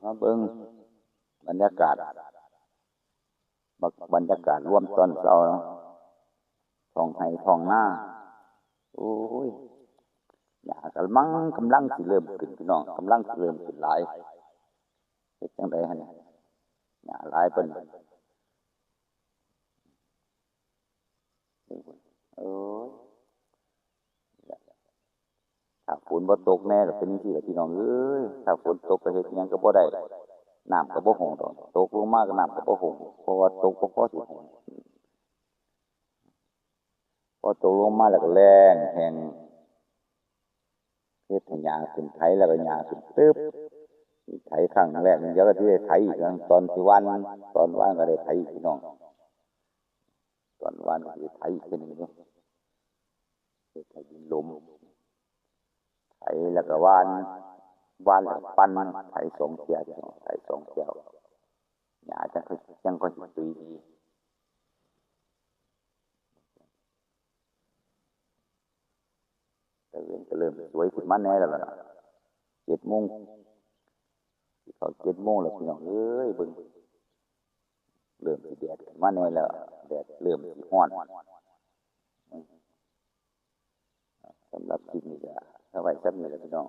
ມາເບິ່ງບັນຍາກາດ ບັກ ບັນຍາກາດລວມຕອນເຊົ້າເນາະ ທ້ອງໄຮ່ທ້ອງນາ ໂອ້ຍ ຫຍ້າກຳລັງ ກຳລັງຊິເລີ່ມຂຶ້ນ ພີ່ນ້ອງ ກຳລັງຊິເລີ່ມຂຶ້ນຫຼາຍ. ເຮັດຈັ່ງໃດຫັ້ນ ຫຍ້າຫຼາຍປານນີ້ ໂອ້ຍ ຖ້າຝົນບໍ່ຕົກແດ່ກໍເປັນຈັ່ງຊີ້ລະ ພີ່ນ້ອງເອີຍ ຖ້າຝົນຕົກກໍເຮັດຫຍັງກໍບໍ່ໄດ້ ນ້ຳກໍບໍ່ຫົ່ງດອກ ຕົກລົງມາກໍນ້ຳກໍບໍ່ຫົ່ງ ເພາະວ່າຕົກບໍ່ພໍຊິຫົ່ງ ພໍຕົກລົງມາແລ້ວກໍແລ້ງແຫ້ງ ເຮັດໃຫ້ຫຍ້າຂຶ້ນ ໄຖແລ້ວກໍຫຍ້າຂຶ້ນຕຶບ ໄຖຄັ້ງແລກ ດຽວກໍຊິໄດ້ໄຖອີກ ຕອນຊິຫວ່ານ ຕອນຫວ່ານກໍໄດ້ໄຖອີກ ພີ່ນ້ອງ ຕອນຫວ່ານກໍຊິໄຖອີກເທື່ອໜຶ່ງຢູ່ ເຮັດໃຫ້ດິນລົມ ໄຖແລ້ວກໍຫວ່ານ ຫວ່ານແລ້ວກໍປັ່ນ ໄຖສອງເທື່ອ ໄຖສອງເທື່ອ ຫຍ້າຈັ່ງຄ່ອຍ ຈັ່ງຄ່ອຍຊິຕຸ້ຍດີ. ຕາເວັນກໍເລີ່ມສວຍຂຶ້ນມາແດ່ແລ້ວລະ ເຈັດໂມງ ຊິເຂົ້າເຈັດໂມງແລ້ວ ພີ່ນ້ອງເອີຍ ເບິ່ງ ເລີ່ມຊິແດດຂຶ້ນມາແດ່ແລ້ວ ແດດເລີ່ມຊິຮ້ອນ. ສຳລັບຄລິບນີ້ກໍເອົາໄວ້ສ່ຳນີ້ລະ ພີ່ນ້ອງ.